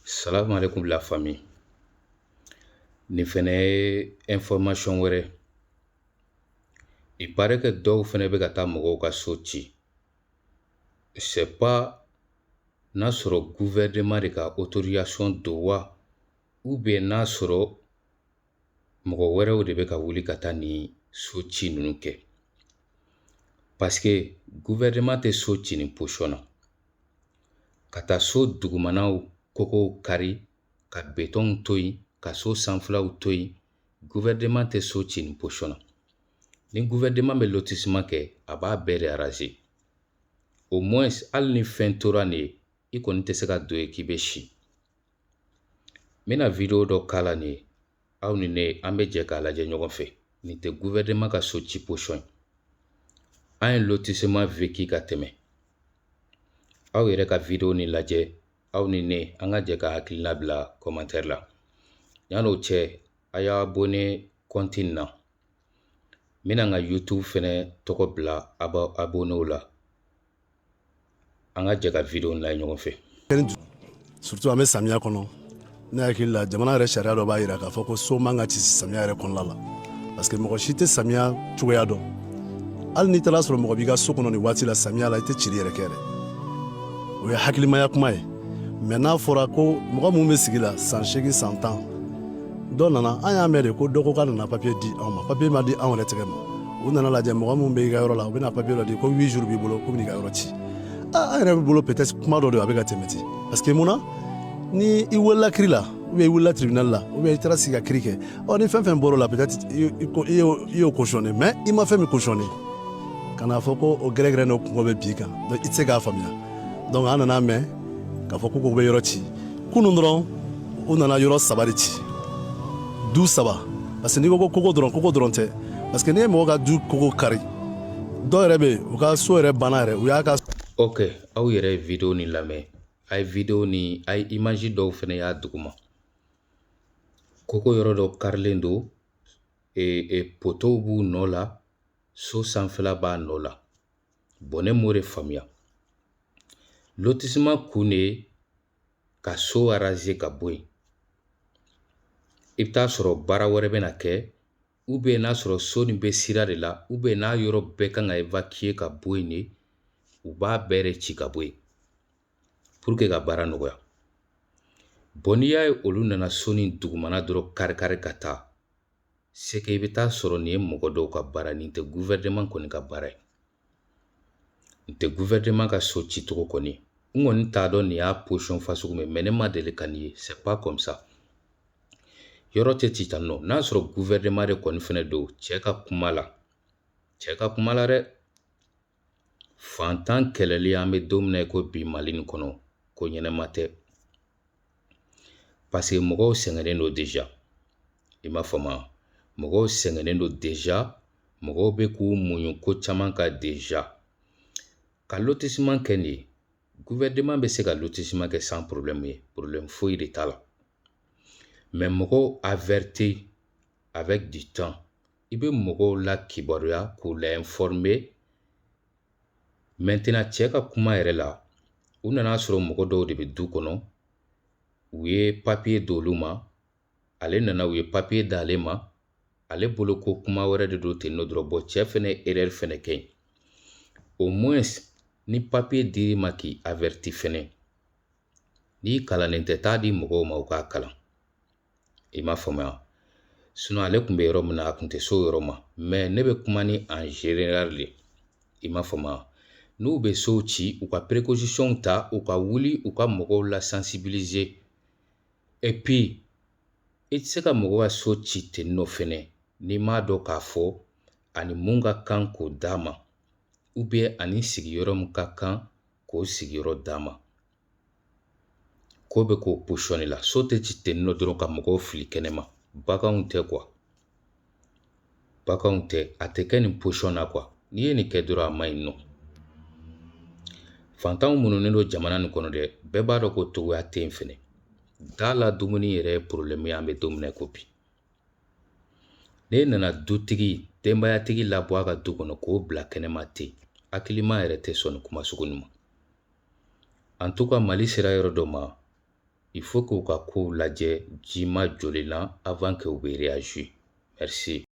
Salam alaikum la famille. Nin fɛnɛ ye information wɛrɛ. Il paraît que dɔw fɛnɛ bɛ ka taa mɔgɔw ka so ci. C'est pas n'a sɔrɔ gouvernement de ka autorisation don wa, ou bien n'a sɔrɔ mɔgɔ wɛrɛw de bɛ ka wuli ka taa nin so ci ninnu kɛ. Parce que gouvernement tɛ so ci nin position na. Ka taa so dugumanaw kogow kari, ka béton to yen, ka so sanfɛlaw to yen. Gouvernement tɛ so ci nin position na. Ni gouvernement bɛ lotissement kɛ, a b'a bɛɛ de raser. Au moins hali ni fɛn tora nin ye, i kɔni tɛ se ka don yen k'i bɛ si. N bɛna vidéo dɔ k'a la nin ye. Aw ni ne, an bɛ jɛ k'a lajɛ ɲɔgɔn fɛ. Nin tɛ gouvernement ka so ci position ye. An ye lotissement vécu ka tɛmɛ. Aw yɛrɛ ka vidéo nin lajɛ, aw ni ne, an ka jɛ ka hakilina bila commentaire la. Yan'o cɛ, a y'a abonné compte in na. N bɛna n ka YouTube fɛnɛ tɔgɔ bila abonnéw la. An ka jɛ ka vidéo lajɛ ɲɔgɔn fɛ. Surtout an bɛ samiya kɔnɔ. Ne hakili la, jamana yɛrɛ sariya dɔ b'a jira k'a fɔ ko so man ka ci samiya yɛrɛ kɔnɔna la, parce que mɔgɔ si tɛ samiya cogoya dɔn. Hali n'i taara sɔrɔ mɔgɔ b'i ka so kɔnɔ nin waati la samiya la, i tɛ cili yɛrɛ kɛ dɛ. O ye hakilimaya kuma ye. Mais n'a fɔra ko mɔgɔ min bɛ sigi la san 8, san 10, dɔ nana, an y'a mɛn de ko dɔ ko k'a nana papier di anw ma. Papier ma di anw yɛrɛ tɛgɛ ma. U nana lajɛ, mɔgɔ min bɛ i ka yɔrɔ la, u bɛna papier dɔ di ko 8 jours b'i bolo ko bɛn'i ka yɔrɔ ci. An yɛrɛ bolo, peut-être kuma dɔ don a bɛ ka tɛmɛ ten, parce que mun na, ni i welela kiri la, ou bien i welela tribunal la, ou bien i taara sigi ka kiri kɛ, ɔ ni fɛn fɛn bɔr'o la, peut-être i y'o cautionné. Mais i ma fɛn min cautionné, ka n'a fɔ ko o gɛrɛgɛrɛ n'o kungo bɛ bi kan, donc i tɛ se k'a faamuya. Donc an nana mɛn k'a fɔ ko k'u bɛ yɔrɔ ci. Kunun dɔrɔn, u nana yɔrɔ saba de ci, du saba, parce que n'i ko ko kogo dɔrɔn, kogo dɔrɔn tɛ, parce que n'i ye mɔgɔ ka du kogo kari, dɔw yɛrɛ bɛ yen, u ka so yɛrɛ banna yɛrɛ, u y'a ka Ok, aw yɛrɛ ye vidéo nin lamɛn. A ye vidéo ni a ye image dɔw fɛnɛ y'a duguma. Koko yɔrɔ dɔ karilen don, poteau b'u nɔ la, so sanfɛla b'a nɔ la. Bon, ne m'o de faamuya. Lotissement kun de ye ka so raser ka bɔ yen. I bɛ taa sɔrɔ baara wɛrɛ bɛna kɛ, ou bien n'a sɔrɔ so nin bɛ sira de la, ou bien n'a yɔrɔ bɛɛ kan ka évacuer ka bɔ yen de, u b'a bɛɛ de ci ka bɔ yen pour que ka baara nɔgɔya. Bon, n'i y'a ye olu nana so nin dugumana dɔrɔn kari kari ka taa, c'est que i bɛ taa sɔrɔ nin ye mɔgɔ dɔw ka baara, nin tɛ gouvernement kɔni ka baara ye. Nin tɛ gouvernement ka so cicogo kɔni. N kɔni t'a dɔn nin y'a position fasugu min, mais ne ma deli ka nin ye. C'est pas comme ça. Yɔrɔ tɛ ci tan nɔ. N'a sɔrɔ gouvernement de kɔni fɛnɛ don, cɛ ka kuma la. Cɛ ka kuma la dɛ. Fantan kɛlɛli, an bɛ don min na i ko bi, Mali nin kɔnɔ, ko ɲɛnɛma tɛ. Parce que mɔgɔw sɛgɛnnen don déjà. I m'a faamu? Mɔgɔw sɛgɛnnen don déjà. Mɔgɔw bɛ k'u muɲu ko caman kan déjà. Ka lotissement kɛ nin ye, gouvernement bɛ se ka lotissement kɛ sans problème ye. Problème foyi de t'a la. Mais mɔgɔw averti avec du temps. I bɛ mɔgɔw la kibaruya, k'u la informer. Maintenant, cɛ ka kuma yɛrɛ la, u nana sɔrɔ mɔgɔ dɔw de bɛ du kɔnɔ, u ye papier d'olu ma, ale nana, u ye papier d'ale ma, ale bolo ko kuma wɛrɛ de don ten nɔ dɔrɔn. Bon, cɛ fɛnɛ ye erreur fɛnɛ kɛ yen. Au moins ni papier dir'i ma k'i averti fɛnɛ, n'i kalannen tɛ, taa di mɔgɔw ma u k'a kalan. I m'a faamuya? Sinon ale tun bɛ yɔrɔ min na, a tun tɛ so yɔrɔ ma. Mais ne bɛ kuma ni en général de. I m'a faamuya? N'u bɛ sow ci, u ka précaution ta, u ka wuli, u ka mɔgɔw la sensibiliser. Et puis i tɛ se ka mɔgɔ ka so ci ten nɔ fɛnɛ n'i m'a dɔn k'a fɔ ani mun ka kan k'o d'a ma, ou bien ani sigiyɔrɔ min ka kan k'o sigiyɔrɔ d'a ma. Ko bɛ k'o position de la. So tɛ ci ten nɔ dɔrɔn ka mɔgɔw fili kɛnɛma. Baganw tɛ quoi. Baganw tɛ. A tɛ kɛ nin position na quoi. N'i ye nin kɛ dɔrɔn, a man ɲi nɔ. Fantanw mununen don jamana nin kɔnɔ dɛ, bɛɛ b'a dɔn ko togoya tɛ yen fɛnɛ. Da la dumuni yɛrɛ ye problème ye an bɛ don min na i ko bi. N'e nana dutigi, denbayatigi labɔ a ka du kɔnɔ k'o bila kɛnɛma ten, hakilima yɛrɛ tɛ sɔn nin kuma sugu nin ma. En tout cas, Mali sera yɔrɔ dɔ ma. Il faut k'u ka kow lajɛ, ji ma joli la, avant que u bɛ réagir. Merci.